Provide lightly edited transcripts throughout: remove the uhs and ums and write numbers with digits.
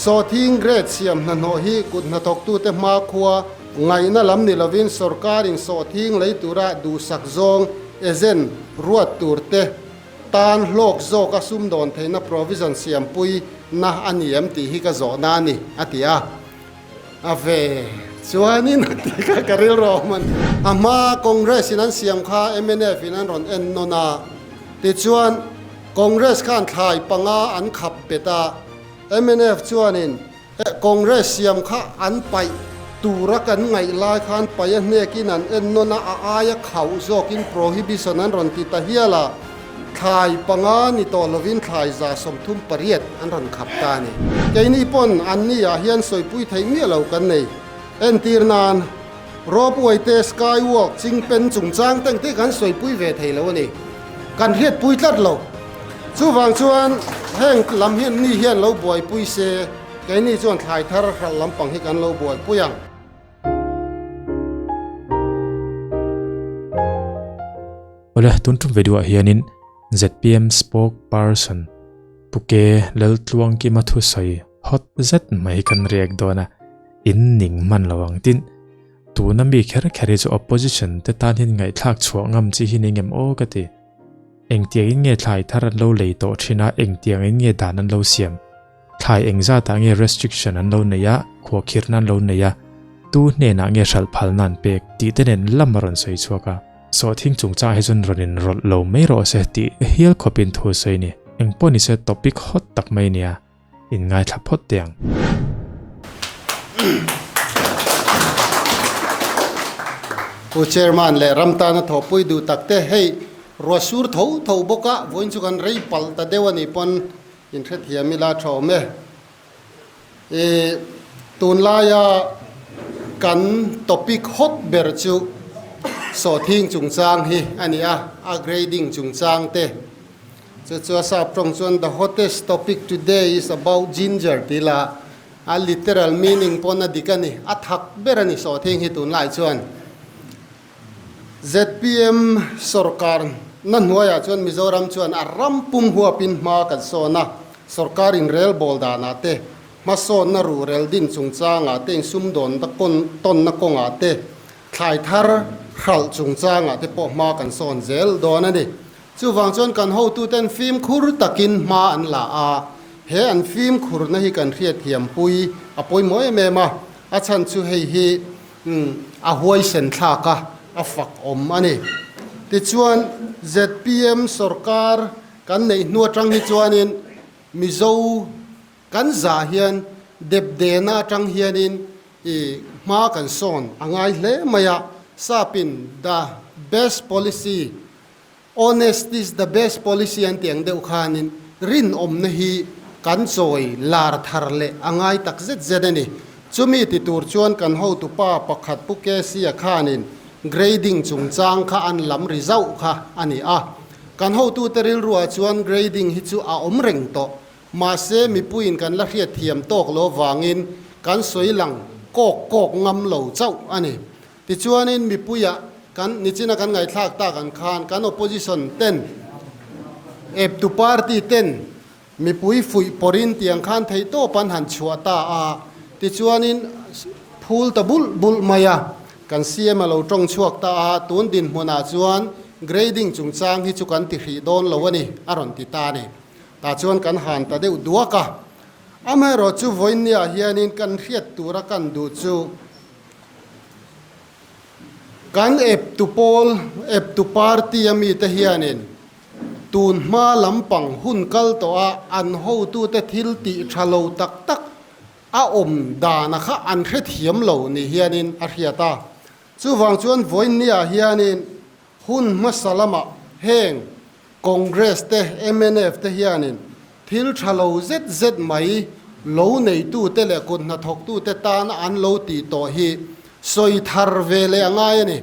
Sawhthing grade siam hnahnawh hi kut hnathawktute hmakhua ngaihna lam ni lovin sawrkarin sawhthing lei tura duhsak zawng agent ruat turte tan hlawk zawka sumdawn theihna provision siampui na a ni em tih hi ka zawhna a ni, a ti a. A ve chuanin a ti kha ka rilru a awm a ni. A hma Congress in an siam kha mnf in an rawn en nawn a, tichuan Congress khan thlai panga an khap bet a, mnf chuanin Congress siam kha an paih tura kan ngaih lai khan paih a hnekin an en nawn a, a aia khauh zawkin prohibition an rawn ti ta hial a. Thlai panga ni tawh lovin thlai 38 an rawn khap ta a ni. Keini pawn anni ah hian sawipui theih miah lo kan nei. Entir nan, Ropeway te Skywalk chingpen chungchang te engte kan sawipui ve thei lo a ni. Kan hriatpui tlat lo. Chuvang chuan heng lam hi anni hian lo buaipui se, keini chuan thlai thar hralh lampang hi kan lo buaipui ang. Awle, tun tum video ah hianin zpm spokesperson Pu Ke Laltluangkima thusawi hot zet mai kan react dawn a, in ning hman lo ang tin. Tuna mi kher kher hi chu opposition te tan hian ngaihthlak chhuah ngam chi hi ni ngem aw ka ti. Engtiang in nge thlai thar an lo lei tawh thin a, engtiang in nge dan an lo siam? Thlai engzatah nge restriction an lo nei a, khuahkhirhna an lo nei a, tu hnenah nge hralh phalna an pek tih te nen lam a rawn sawi chhuak a. Sawhthing chungchang hi chuan rawn inrawlh lo mai rawh se tih hial khawpin thu a sawi a ni. Engpawh ni se topic hot tak mai nia, inngaithla phawt teh ang. Pu Chairman leh ram tana thawhpui duh tak te hei ruah sur tho tho bawk a, vawiin chu kan rei palh ta deuh a nih pawn Inhrethiam ila tha awm e. I tunlaia kan topic hot ber chu sawhthing chungchang hi a ni a, a grading chungchang te. Chu chu a sap tawng chuan the hottest topic today is about ginger tih lah a literal meaning pawn a dik a ni, a thak ber a ni sawhthing hi tunlai chuan. Zpm sorkar na hnuaiah chuan Mizoram chuan a ram pum huapin hma kan sawn a, sorkar inrel bawl danah te, hmasawnna ruhrel din chungchangah te, insumdawnna tawnna kawngah te, thlai thar hralh chungchangah te pawh hma kan sawn zel dawn a ni. Chuvang chuan kan hotuten fimkhur takin hma an la a, he an fimkhurna hi kan hriatthiampui a pawimawh em em a, a chhan chu hei hi Umm, a huaisen thlak a, a fak awm a ni. Tichuan, zpm sorkar kan neih hnu atang hi chuanin Mizo kan zah hian depdena atang hianin i hma kan sawn a ngai hle mai a, Sapin the best policy, honest is the best policy an tih ang deuh khanin rinawmna hi kan chawi lar thar leh a ngai tak zet zet a ni. Chumi ti tur chuan kan hotupa pakhat Pu Kesia khanin grading chungchang kha an lam ri zauh kha a ni a. Kan hotute rilruah chuan grading hi chu a awm reng tawh. Mahse mipuiin kan la hriatthiam tawk lo vangin kan sawi lang kawk kawk ngam lo chauh a ni. Tichuanin mipuiah kan nichina kan ngaihthlak tak ang khan kan opposition ten eptu party ten mipui fuih pawrin tiang khan theihtawp an han chhuah ta a, tichuanin phul ta bulh bulh mai a, kan CM a lo tawng chhuak ta a, tun dinhmunah chuan grading chungchang hi chu kan ti hrih dawn lo a ni a rawn ti ta a ni. Tah chuan kan han ta deuh duak a, amaherawhchu vawiinniah hianin kan hriat tura kan duh chu, Kan eptu pawl, eptu party a mite hianin tun hma lampang hun kal tawh a an hotute thil tih tha lo tak tak a awm dana kha an hrethiam lo ni hianin a hriat a. Chuvang chuan vawiinniah hianin hun hmasa lamah heng Congress te, mnf te hianin thil tha lo zet zet mai lo neitute leh kut hnathawktute tana an lo tih tawh hi sawi thar ve leh a ngai a ni.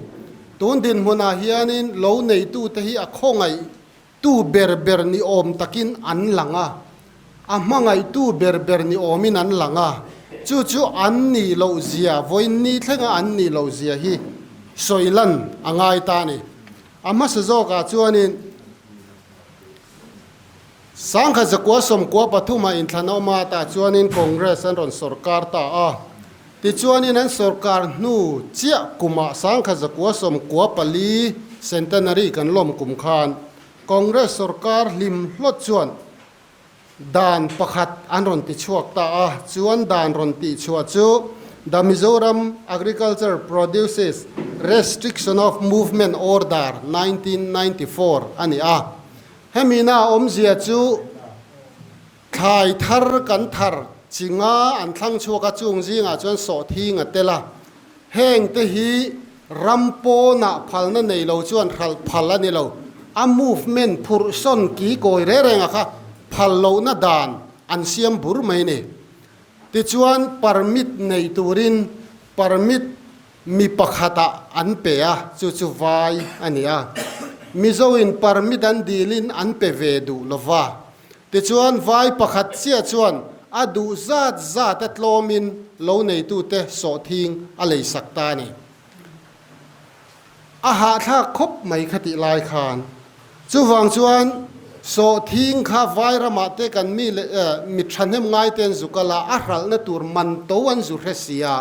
Tun dinhmunah hianin lo neitute hi a khawngaihtu ber ber ni awm takin an lang a, a hmangaihtu ber ber ni awmin an lang a, chu chu an nih loh zia, vawiin thlenga an nih loh zia hi sawi lan a ngai ta a ni. A hmasa zawkah chuanin. 1993 ah inthlan a awm a, tah chuanin Congress an rawn sorkar ta a. Tichuanin an sorkar hnu chiah kumah 1994 Centenary kan lawm kum khan Congress sorkar hlim hlawt chuan Dan pakhat an rawn ti chhuak ta a, chuan dan rawn tih chhuah chu The Mizoram Agriculture Produces Restriction of Movement Order 1994 a ni a. Hemi na awmzia chu thlai thar kan thar chi nga an thlang chhuak a, chung zingah chuan sawhthing a tel a. Heng te hi ram pawnah phalna nei lo chuan hralh phal a ni lo. A movement phurh sawn ki kawi reng reng a kha phal lohna dan an siam bur mai ni. Tichuan permit nei turin permit mi pakhatah an pe a, chu chu vai a ni a. Mizoin permit an dilin an pe ve duh lova. Tichuan, vai pakhat chiah chuan a duh zat zat a tlawmin lo neitute sawhthing a leisak ta a ni. A hahthlak khawp mai kha tih lai khan. Chuvang chuan sawhthing kha vai ramah te kan mi leh mi thahnem ngai te an zu kal a, a hralhna tur man to an zu hre si a.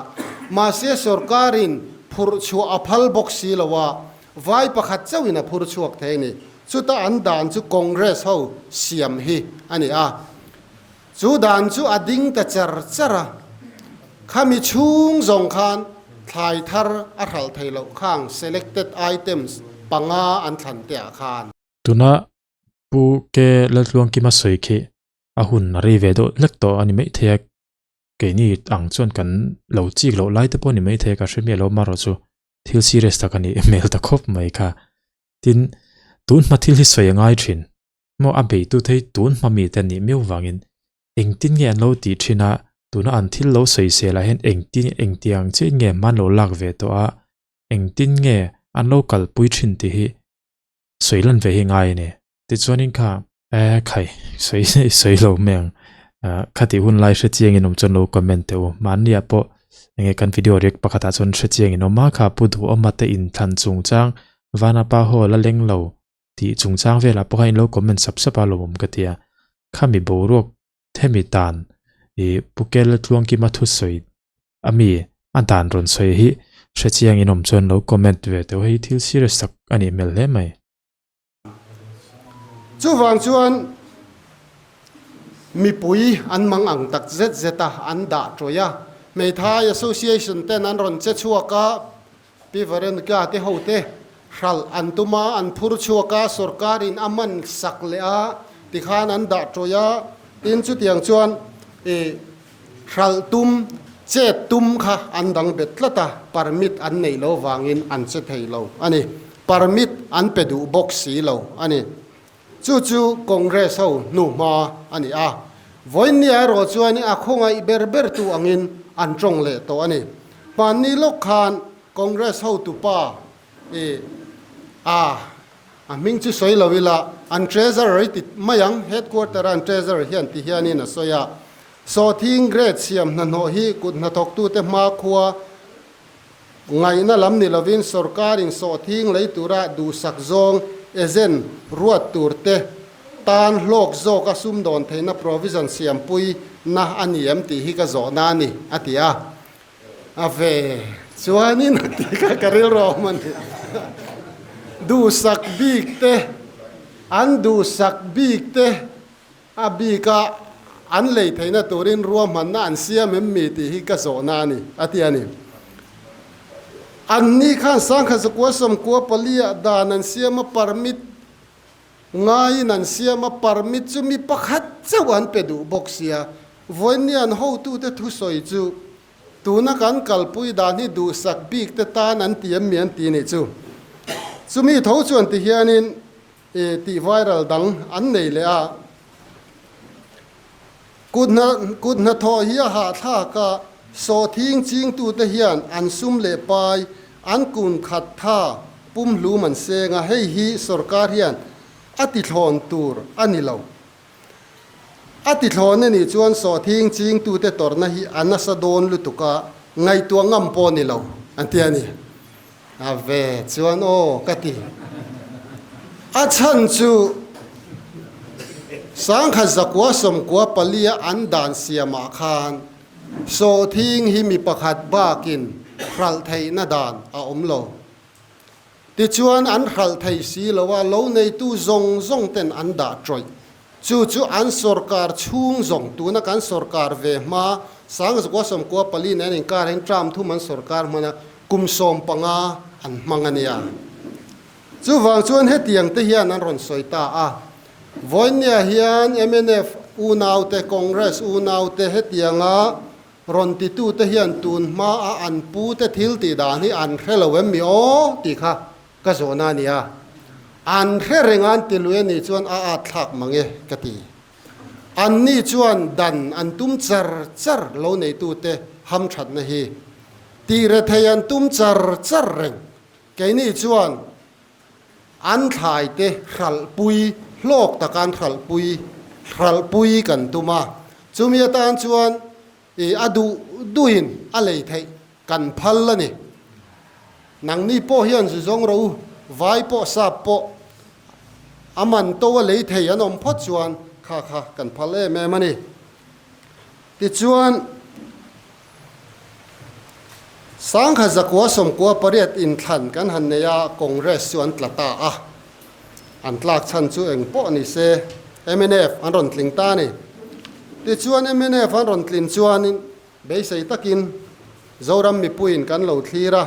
Mahse sorkarin phurh chhuah a phal bawk si lo a, Vai pakhat chauhin a phur chhuak thei a ni. Chuta an dan chu Congress ho siam hi a ni a. Chu dan chu a ding ta char char a. Khami chhung zawng khan thlai thar a hralh thei loh khang selected items panga an thlan te ah khan. Tuna Pu K Laltluangkima sawi khi a hun a rei ve deuh hlek tawh a ni maithei a, keini ang chuan kan lo chik loh lai te pawh a ni maithei a ka hre miah lo amaherawh chu Thil serious tak a nih hmel ta khawp mai kha. Tin, tun hma thil hi sawi a ngai thin. Maw a beitu te hi tun hma mi te nih miau vangin engtin nge an lo tih thin a, tuna an thil lo sawi sel ah hian engtin engtiang chiah in nge hman lo lak ve tawh a, engtin nge an lo kalpui thin tih hi sawi lan ve hi ngai a ni. Tichuanin kha eh khai sawi sawi lo mai ang ah khatih hun lai hre chiangin awm chuan lo comment teh u mahniah pawh enge kan video react pakhatah chuan hre chiangin awm a kha pu duhawma te inthlan chungchang vanapa hall a leng lo tih chungchang velah pawh khan in lo comment sap sap a lawmawm ka ti a khami boruak hemi dan ih pu kel tluangkima thusawi ami a dan rawn sawi hi hre chiangin awm chuan lo comment ve teh u hei thil serious tak a nih hmel hle mai. Chuvang chuan mipui an mang ang tak zet zet a, an dah tawih a. Hmeithai Association ten an rawn che chhuak a, Pi Veronica te ho te hralh an tum a, an phur chhuak a, sorkarin a man sak leh a, tikhan an dah tawih a. Tin, chutiang chuan ih hralh tum, chet tum kha an dang bet tlat a, permit an neih lo vangin an che thei lo a ni. Permit an pe duh bawk si lo a ni. Chu chu Congress ho hnuhma a ni a. Vawiinnia erawh chuan a khawngaih ber ber tu angin an tawng leh tawh a ni. Hmanni lawk khan Congress hotupa i a a hming chu sawi lo ila an Treasurer i ti mai ang, Headquarter a an Treasurer hian ti hianin a sawi a. Sawhthing grade siam hnahnawh hi kut hnathawktute hmakhua Ngaihna lam ni lovin sorkarin sawhthing lei tura duhsak zawng agent ruat tur te tan hlawk zawka sumdawn theihna provision siampui na a ni em tih hi ka zawhna a ni, a ti a. A ve chuanin a ti kha ka rilru awm a ni. Duhsak bik te, an duhsak bik te A bika an lei theihna turin ruahmanna an siam em mi tih hi ka zawhna a ni, a ti a ni. Anni khan sangkhat zakua sawmkua paliah dan an siam a, permit ngaiin an siam a, permit chu mi pakhat chauh an pe duh bawk sia. Vawiinni an hotute thusawi chu tuna kan kalpui dan hi duhsak bik te tan an ti em mi an ti nih chu. Chumi tho chuan ti hianin I tih viral dang an nei leh a, kut hna kut hnathawh hi a hahthlak a, sawhthing chingtute hian an sum leh pai an kun khat tha pumhlum an seng a, hei hi sorkar hian a tithlawn tur a ni lo. A tithlawn a nih chuan sawhthing chingtute tawrhna hi a nasa dawn lutuk a, ngaihtuah ngam pawh a ni lo an ti a ni. A ve chuan aw ka ti. A chhan chu 1994 an dan siamah khan sawhthing hi mi pakhat bakin hralh theihna dan a awm lo. Tichuan an hralh thei si lo a, lo neitu zawng zawng ten an dah tawih. Chu chu an sorkar chhung zawng, tuna kan sorkar ve hma, 1994 nen inkar hian term thum an sorkar hman a, kum 15 an hmang a nia. Chuvang chuan hetiang te hian an rawn sawi ta a, Vawinia hian mnf unaute, Congress unaute hetianga Rawn titute hian tun hmaa an pute thil tih dan hi an hre lo em mi aw tih kha ka zawhna a ni a. An hre reng a an ti lui a nih chuan a at thlak mang e ka ti. Anni chuan dan an tum char char lo neitute hamthatna hi tih rethei an tum char char reng. Keini chuan An thlaite hralhpui, hlawk taka an hralhpui, hralhpui kan tum a. Chumi atan chuan i a duh duhin a lei theih kan phal a ni. Nangni pawh hian zu zawng rawh u, vai pawh sap pawh a man to a lei thei an awm phawt chuan kha kha kan phal em em a ni. Tichuan. 1998 inthlan kan han nei a, Congress chu an tla ta a. An tlak chhan chu eng pawh ni se, mnf an rawn tling ta a ni. Tichuan mnf an rawn tlin chuanin beisei takin Zoram mipuiin kan lo thlir a,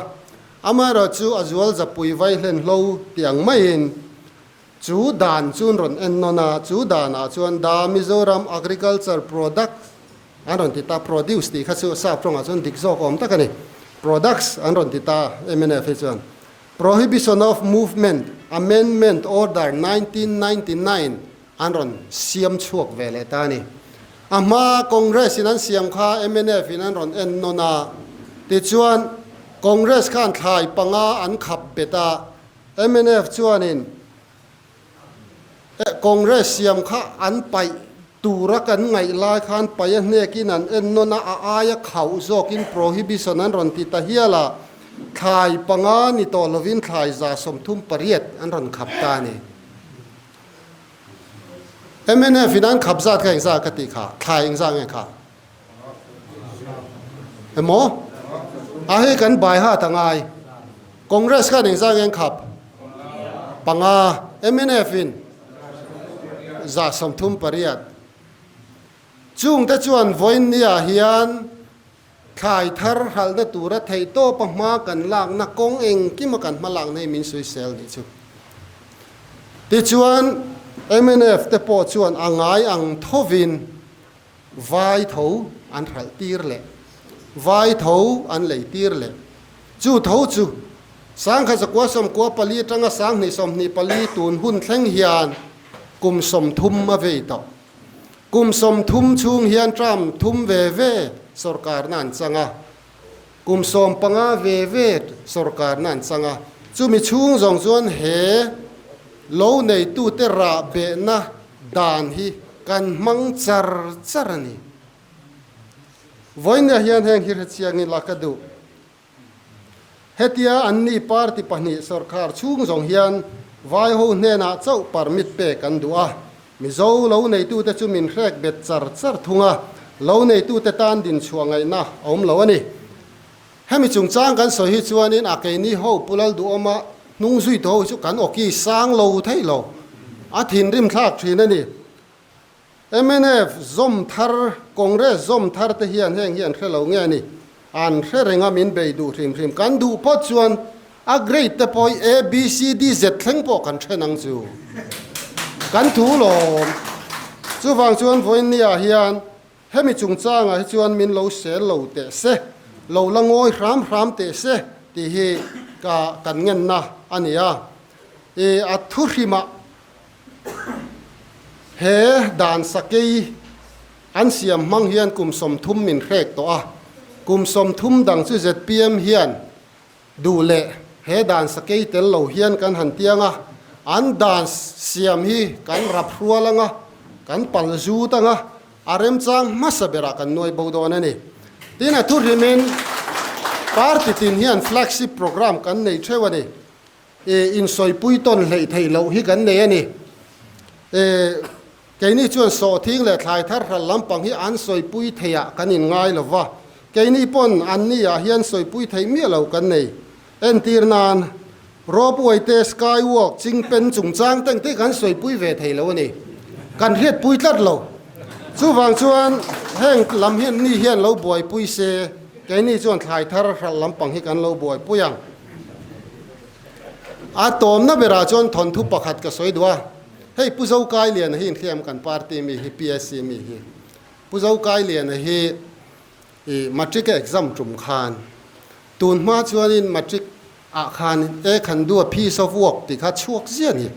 amaherawhchu a zual zapui vai hlen hlo tih ang maiin Chu dan chu an rawn en nawn a, chu danah chuan Da Mizoram Agriculture Product an rawn ti ta, produce tih kha chu sap tawngah chuan dik zawk awm tak a ni, products an rawn ti ta mnf hi chuan. Prohibition of Movement Amendment Order 1999 an rawn siam chhuak ve leh ta a ni. A hma Congress in an siam kha mnf in an rawn en nawn a, tichuan Congress khan thlai panga an khap bet a, Mnf chuanin Congress siam kha an paih tura kan ngaih lai khan paih a hnekin an en nawn a, a aia khauh zawkin prohibition an rawn ti ta hial a, thlai panga ni tawh lovin thlai 38 an rawn khap ta a ni. Mnf in an khap zat kha engzah ka tih kha, thlai engzah nge kha? Emaw? A hei kan bai hat a ngai. Congress khan engzah nge an khap? Panga. Mnf in 38. Chungte chuan vawiin niah hian thlai thar hralhna tura theihtawpa hma kan lakna kawng engkima kan hma lakna hi min sawisel nih chu. Tichuan mnf te pawh chuan a ngai ang thovin Vai tho an hralh tir leh vai tho an lei tir leh. Chu tho chu 1994 atanga 2024 tun hun thleng hian kum 30 a vei tawh. Kum 30 chhung hian term thum ve ve sorkarna an chang a, kum 15 ve ve sorkarna an chang a. Chumi chhung zawng chuan he lo neitute rah behna Dan hi kan hmang char char a ni. Vawinia hian heng hi hrechiangin la ka duh. Hetia anni party pahnih sorkar chhung zawng hian vaiho hnenah chauh permit pek an duh a, Mizo lo neitute chu min hrek bet char char thung a, lo neitute tan dinchhuah ngaihna a awm lo a ni. Hemi chungchang kan sawi hi chuanin a keini ho Pu Lalduhawma hnung zui tu ho hi chu kan awki sang lo thei lo. A thinrim thlak thin a ni. Mnf zawm thar, Congress zawm thar te hian heng hi an hre lo nge a ni. An hre reng a min bei duh hrim hrim. Kan duh phawt chuan a grade te pawh hi A, B, C, D, Z thleng pawh kan then ang chu. Kan thu lawm. Chuvang chuan vawiinniah hian Hemi chungchangah hi chuan min lo sel lo teh se, lo la ngawi hram hram teh se tih hi ka kan ngenna a ni a. I a thuhrimah he dan sakei an siam hmang hian kum 30 min hrek tawh a, kum 30 dang chu zpm hian duh leh he dan sakei tel lo hian kan han tiang a, an dan siam hi kan rap hrual ang a, kan pal zut ang a, a remchang hmasa berah kan nuai bo dawn a ni. Tin, a thuhrimin party tin hian flagship programme kan nei theuh a ni. I insawipui tawn hleih theih loh hi kan nei a ni. I. Keini chuan sawhthing leh thlai thar hral lampang hi an sawipui theiah kan inngai lo va, keini pawn anni ah hian sawipui theih miah lo kan nei. Entir nan, Ropeway te Skywalk chingpen chungchang teng te kan sawipui ve thei lo a ni. Kan hriatpui tlat lo. Chuvang chuan heng lam hian ni hian lo buaipui se, keini chuan thlai thar hralh lampang hi kan lo buaipui ang. A tawmna berah chuan thawnthu pakhat ka sawi duh a, hei Pu Zokailiana hi inhliam kan party mi hi, PSC mi hi. Pu Zokailiana hi i matric a exam tum khan tun hma chuanin matric ah khan A khan do a piece of work tih kha chhuak ziah a ni.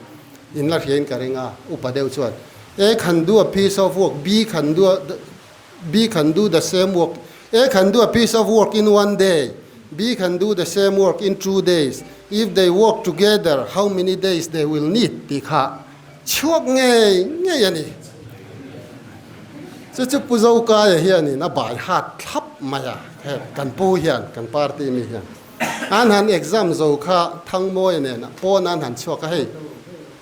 In la hriain ka ring a, upa deuh chuan A khan do a piece of work, B khan do a B can do the same work, A can do a piece of work in one day, B can do the same work in two days, if they work together how many days they will need tih kha chhuak ngei ngei a ni. Chu chu Pu Zokaia hianin a bai hat thlap mai a, he kan pu hian, kan party mi hian an han exam zo kha Thangmawia nen pawn an han chhuak a, hei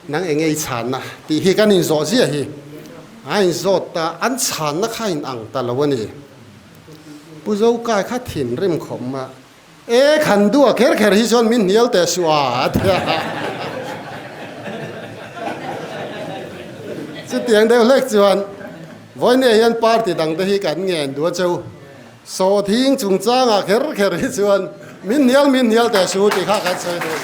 Nang eng ei chhanna tih hi kan inzawh ziah hi a inzawt ta, an chhanna kha in ang ta lo a ni. Pu Zokai kha thinrim khawp ma, E khan dua kher kher hi chuan min hnial teh suh a, a ti a. Chutiang deuh hlek chuan vawinia hian party dangte hi kan ngen duh a cheu. Sawhthing chungchangah kher kher hi chuan min hnial min hnial teh su tih kha kan sawi duh.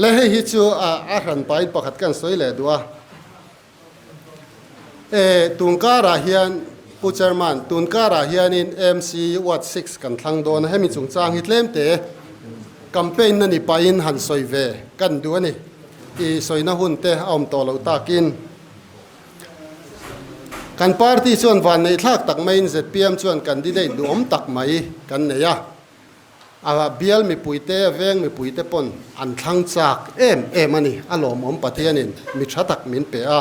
Le hei hi chu a hran pain pakhat kan sawi leh duh a. E tunkarah hian Pu Chairman, tunkarah hianin MC Ward 6 kan thlang dawn a, hemi chungchang hi tlem te campaign na ni pahin han sawi ve kan duh a ni. I sawina hun te a awm tawh loh takin kan party chuan vanneih thlak tak maiin zpm chuan candidate duhawm tak mai kan nei a, a bial mipuite, a veng mipuite pawn an thlang chak em em a ni, a lawmawm Pathianin mi tha tak min pe a.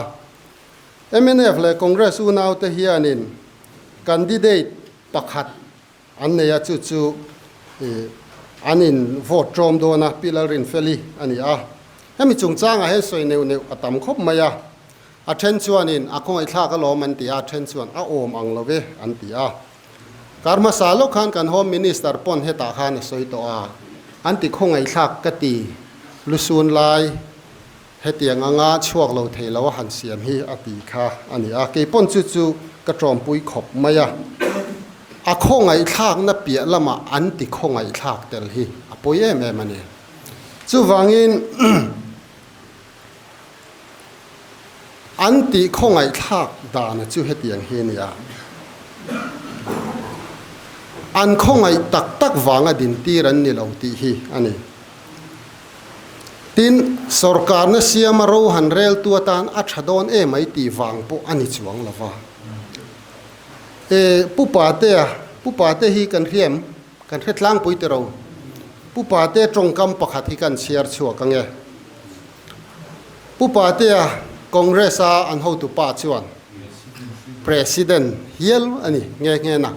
Mnf leh Congress unaute hianin candidate pakhat An nei a, chu chu an in vote ṭawm dawn a, Pi Lalrinfeli a ni a. Hemi chungchangah hian sawi neuh neuh a tam khawp mai a, a ṭhen chuanin a khawngaihthlak alawm an ti a, a ṭhen chuan a awm ang lo ve an ti a. Kar hmasa lawk khan kan Home Minister pawn hetah khan a sawi tawh a, an ti khawngaihthlak ka ti, lusun lai hetiang anga chhuak lo thei lo a han siam hi a ti kha a ni a, kei pawn chu chu ka tawmpui khawp mai a, a khawngaihthlakna piah lamah an ti khawngaihthlak tel hi a pawi em em a ni. Chuvangin an ti khawngaihthlak dana chu hetiang hi a ni a, an khawngaih tak tak vanga dintir an ni lo tih hi a ni. Tin, sorkarna siama ro han reltu atan a tha dawn em mai tih vang pawh a ni chuang lo va. E, Pu Patea, Pu Pate hi kan hriam, kan hre tlangpui ti ro. Pu Pate tawngkam pakhat hi kan chhiar chhuak ang e. Pu Patea Congress-a an hotupa chuan President hial a ni nghe nghe na.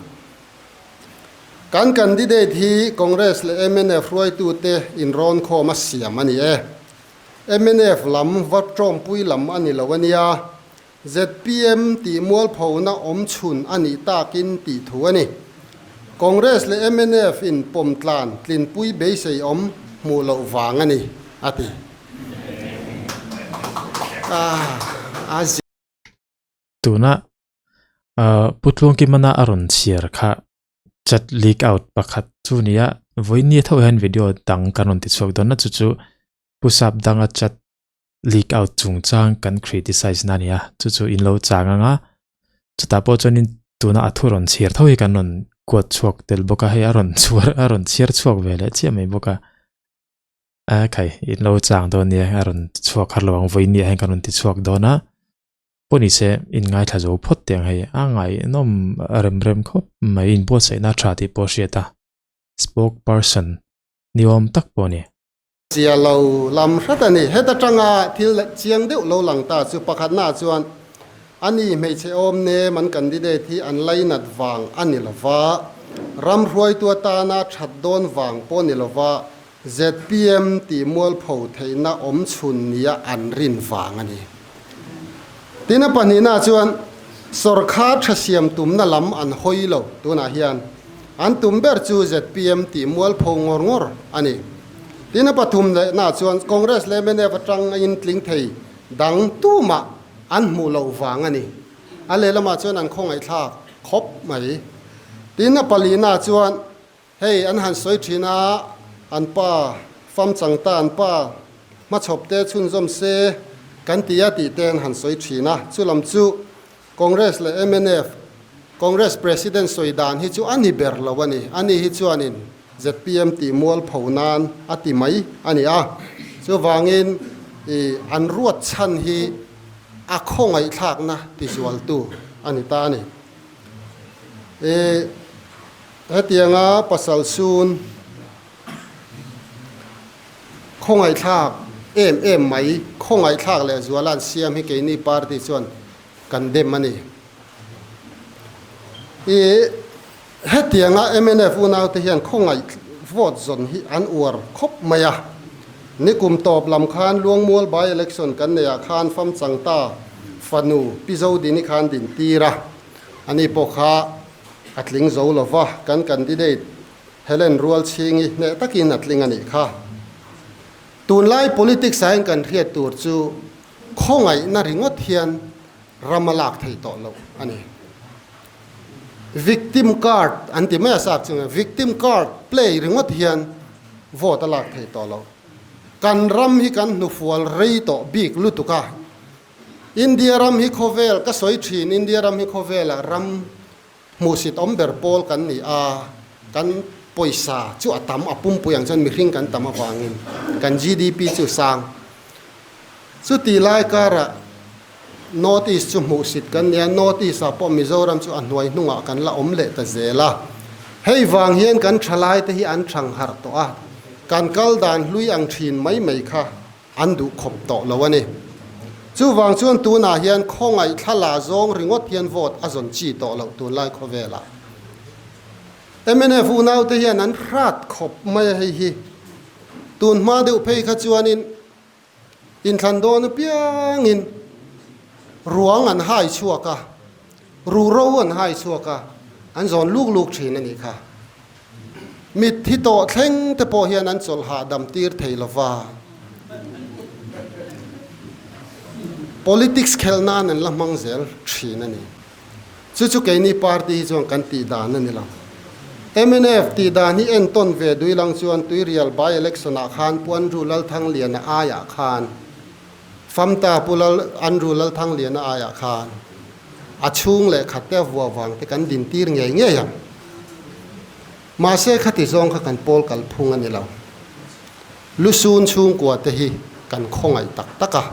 Kan candidate hi Congress leh mnf hruaitute inrawn khawm a siam a ni e. Mnf lam va tawngpui lam a ni lo a nia. Zpm tih mualphona awm chhun a nih takin tih thu a ni. Congress leh mnf in pawmtlan tlinpui beisei awm hmuh loh vang a ni, a ti. Tuna Pu Tluangkimana a rawn chhiar kha chat leak out pakhat chu a ni a, vawiin ni tho hian video dang kan rawn ti chhuak dawn a, chu chu Pu Sap danga chat leak out chungchang kan criticize na a ni a, chu chu in lo chang ang a, chutah pawh chuanin tuna a thu rawn chhiar tho hi kan rawn kuat chhuak tel bawk a, hei a rawn chhuar a rawn chhiar chhuak ve leh chiah mai bawk a, a khai in lo chang dawn nia a rawn chhuak har lo ang vawiin ni ah hian kan rawn ti chhuak dawn a. Pawh ni se in ngaithla zo phawt teh ang hei a ngaihnawm rem rem khawp mai in buatsaihna tha tih pawh a hriat a spoke person ni awm tak pawh a ni. Zia lo lam hret a ni. Heta tanga thil chiang deuh lo lang ta chu pakhatna chuan a ni hmeichhe awm nem an candidate hi an lainat vang a ni lova, ram hruaitu atana that dawn vang pawh a ni lova. Zpm tih mualpho theihna awm chhun nia an rin vang a ni. Tin a pahnihna chuan sawrkhar tha siam tumna lam an hawi lo tunah hian an tum ber chu zpm tih mualpho ngawr ngawr a ni. Tin a pathum lehna chuan Congress leh mnf atang in tling thei dang tumah an hmuh loh vang a ni. A lehlamah chuan an khawngaihthlak khawp mai. Tin a palihna chuan Hei an han sawi thin a, an pa fam chang ta an pa hmachhawp te chhunzawm se kan ti a tih te an han sawi thin a, chulam chu Congress leh mnf, Congress President sawi dan hi chu a ni ber lo a ni, a ni hi chuanin zpm tih mualpho nan a ti mai a ni a, chuvangin i an ruat chhan hi a khawngaihthlakna tizualtu a ni ta a ni. I. Hetianga pasal sun khawngaihthlak em em mai, khawngaihthlak leh zuala an siam hi keini party chuan kan dem a ni. I hetianga mnf unaute hian khawngaih vote zawn hi an uar khawp mai a. Nikum tawp lam khan Luangmual by election kan neih ah khan Famchangta fanu Pi Zodini khan din tir a, ani pawh kha A tling zo lo va, kan candidate Helen Rualchhingi hneh takin a tling a nih kha. Tunlai politics ah hian kan hriat tur chu khawngaihna ringawt hian ram a lak thei tawh lo a ni. Victim card an ti mai a sap chu victim card play ringawt hian vote a lak thei tawh lo. Kan ram hi kan hnufual rei tawh bik lutuk a, India ram hi khawvel, ka sawi thin, India ram hi khawvelah ram hmuhsit awm ber pawl kan ni a, kan pawisa chu a tam, a pumpui ang chuan mihring kan tam avangin kan GDP chu sang. Chuti lai karah North East chu hmuhsit kan ni a, North East ah pawh Mizoram chu a hnuai hnungah kan la awm leh ta zel a. Hei vang hian kan thalai te hi an thang harh tawh a, kan kal dan hlui ang thin mai mai kha An duh khawp tawh lo a ni. Chuvang chuan tunah hian khawngaih thla zawng ringawt hian vote a zawn chi tawh loh tunlai khawvelah. Mnf unaute hian an hrat khawp mai a hei hi. Tun hma deuh phei kha chuanin inthlan dawn apiangin ruang an hai chhuak a, ruhro an hai chhuak a, an zawn luk luk thin a nih kha. Mitthi tawh thleng te pawh hian an chawlh hahdam tir thei lo va. Politics khelh nan an la hmang zel thin a ni. Chu chu keini party hi chuan kan tih dan a ni lo. Mnf tih dan hi entawn ve duilang chuan Tuirial by election ah khan Pu Andrew Lalthangliana aiah khan Famta Pu Lal Andrew Lalthangliana aiah khan a chhung leh khat te a vuah vang te kan din tir ngei ngei ang. Mahse khati zawng kha kan pawl kalphung a ni lo. Lusun chhungkua te hi kan khawngaih tak tak a.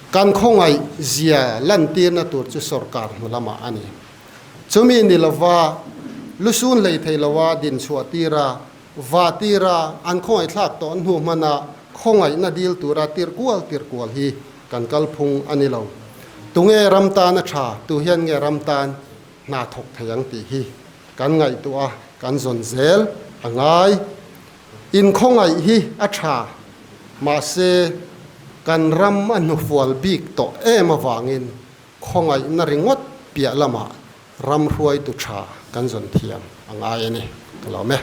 Kan khawngaih zia lantirna tur chu sorkar hnu lamah a ni. Chumi ni lova lusun hlei thei loa din chhuah tira va tira an khawngaihthlak tawh hnu hmana khawngaihna dil tura tir kual tir kual hi kan kalphung a ni lo. Tunge ram tan a tha, tu hian nge ram tan hna thawk thei ang tih hi kan ngaihtuah a, kan zawn zel a ngai. Inkhawngaih hi a tha, mahse kan ram a hnufual bik tawh em avangin khawngaihna ringawt piah lamah ram hruaitu tha kan zawn thiam a ngai a ni. Ka lawm e.